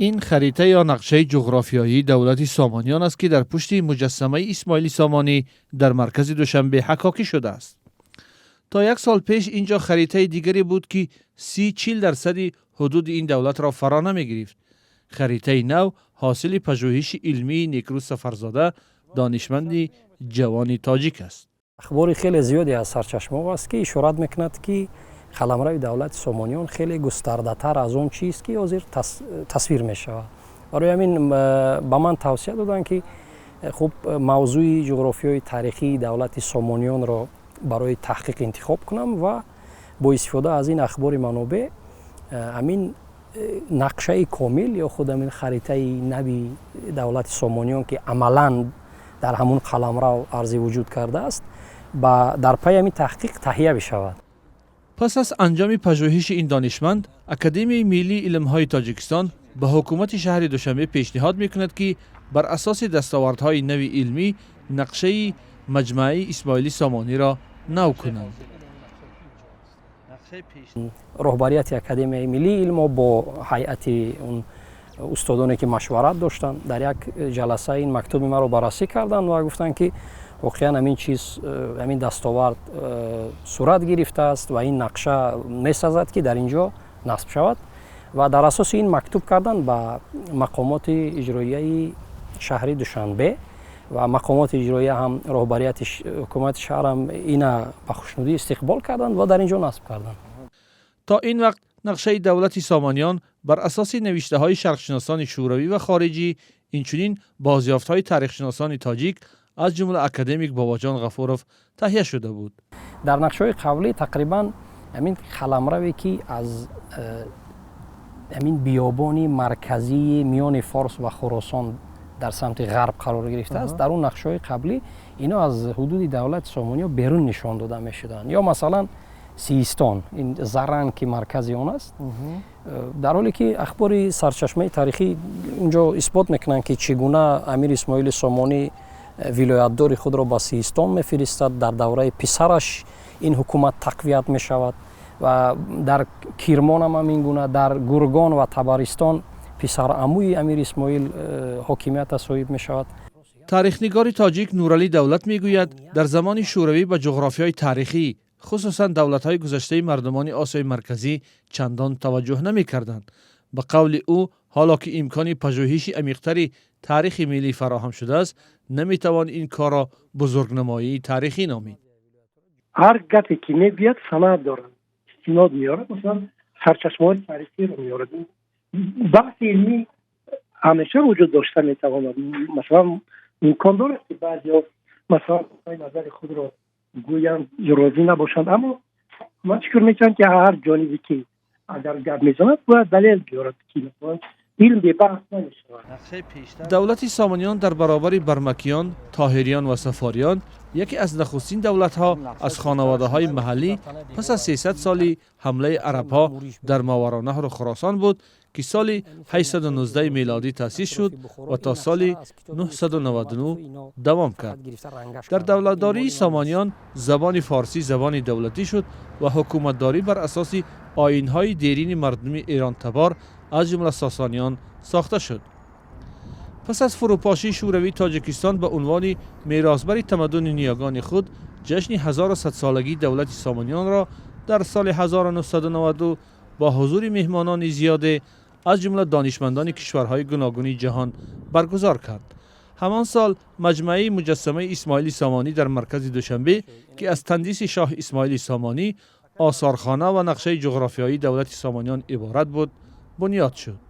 Ин харита ё нақшаи ҷуғрофиёии давлати Сомониён аст, ки дар пушти муҷассамаи Исмоили Сомонӣ дар маркази Душанбе ҳаккокӣ шудааст. То як сол пеш ин ҷо харитаи дигаре буд, ки 30-40 дарсади ҳудуди ин давлатро фаро намегирифт. Харитаи нав ҳосили пажӯҳиши илмии Некрӯз Сафарзода, донишманди ҷавони тоҷик аст. Ахбори хеле зиёде аз сарчашмаҳо аст, ки ишорат мекунад, ки қаламрави давлати Сомониён хеле густардатар аз он чиз, ки ҳозир тасвир мешавад. Барои ҳамин ба ман тавсия доданд, ки хуб, мавзӯи ҷуғрофиёи таърихии давлати Сомониёнро барои таҳқиқ интихоб кунам ва бо истифода аз ин ахбори манобеъ ҳамин нақшаи комил ё худ ҳамин харитаи нави давлати Сомониён, ки амалан дар ҳамун қаламрав арзи вуҷуд кардааст, дар пайи ҳамин таҳқиқ таҳия бишавад. Пас аз анҷоми пажӯҳиши ин донишманд, Академияи миллии илмҳои Тоҷикистон ба ҳукумати шаҳри Душанбе пешниҳод мекунад, ки бар асоси дастовардҳои нави илмӣ нақшаи маҷмааи Исмоили Сомониро нав кунанд. Роҳбарияти Академияи миллии илмҳо бо ҳайати он устодоне, ки машварат доштанд, дар як ҷаласа ин мактуби маро баррасӣ карданд ва гуфтанд, ки воқеан ҳамин чиз, ҳамин дастовард сурат гирифтааст ва ин нақша месазад, ки дар ин ҷо насб шавад. Ва дар асоси ин мактуб карданд ба мақомоти иҷроияи шаҳри Душанбе ва мақомоти иҷроия ҳам, роҳбарияти ҳукумати шаҳр ҳам ина ба хушнудӣ истиқбол карданд ва дар ин ҷо насб карданд. То ин вақт нақшаи давлати Сомониён бар асоси навиштаҳои шарқшиносони шӯравӣ ва хориҷӣ, инчунин бозёфтҳои таърихшиносони тоҷик, аз ҷумла академик Бобоҷон Ғафуров, таҳия шуда буд. Дар нақшаҳои қаблӣ тақрибан ҳамин қаламраве, ки аз ҳамин биёбони марказии миёни Форс ва Хуросон дар самти ғарб қарор гирифтааст, дар он нақшаҳои қаблӣ ино аз ҳудуди давлати Сомониё берун нишон дода мешуданд, ё масалан Систон, ин Заранд, ки маркази он аст, дар ҳоле ки ахбори сарчашмаи таърихӣ унҷо исбот мекунанд, ки чӣ гуна Амир Исмоили Сомонӣ вилоятдори худро ба Систон мефиристад, дар давраи писараш ин ҳукумат тақвият мешавад ва дар Кирмон ҳам ҳамин гуна, дар Гургон ва Табаристон писарамӯи Амир Исмоил ҳокимията соҳиб мешавад. Таърихнигори тоҷик Нуралӣ Давлат мегӯяд, дар замони Шӯравӣ ба ҷуғрофиёи таърихӣ, хусусан давлатҳои гузаштаи мардумони Осиёи Марказӣ, чандон таваҷҷӯҳ намекарданд. Ба қавли ӯ, ҳоло ки имкони пажӯҳиши амиқтари таърихи миллӣ фароҳам шудааст, наметавон ин корро бузургнамоии таърихӣ номид. Ҳар гапе ки мегӯяд, санад дорад, истинод меорад, масалан сарчашмаҳои таърихиро меорад. Баҳси илмӣ ҳамеша вуҷуд дошта метавонад. Масалан, имкон дорад, ки баъзеҳо, масалан, назари худро гӯянд ё розӣ набошанд, аммо ман фикр мекунам, ки ҳар ҷонибе ки агар гап мезанад, бояд далел биёрад, ки масалан илм бебаҳс намешавад. Давлати Сомониён дар баробари Бармакиён, Тоҳириён ва Сафориён яке аз нахустин давлатҳо аз хонаводаҳои маҳаллӣ пас аз 300 соли ҳамлаи арабҳо дар Моваронаҳру Хуросон буд, ки соли 819 мелодӣ таъсис шуд ва то соли 999 давом кард. Дар давлатдории Сомониён забони форсӣ забони давлатӣ шуд ва ҳукуматдорӣ бар асоси оинҳои дерини мардуми эронтабор, аз ҷумла сосониён, сохта шуд. Пас аз фурӯпошии Шӯравӣ, Тоҷикистон ба унвони меросбари тамаддуни ниёгони худ ҷашни 1100-солагии давлати Сомониёнро дар соли 1992 бо ҳузури меҳмонони зиёде, аз ҷумла донишмандони кишварҳои гуногуни ҷаҳон, баргузор кард. Ҳамон сол маҷмӯаи муҷассамаи Исмоили Сомонӣ дар маркази Душанбе, ки аз тандиси шоҳ Исмоили Сомонӣ, осорхона ва нақшаи ҷуғрофиёии давлати Сомониён иборат буд, бунёд шуд.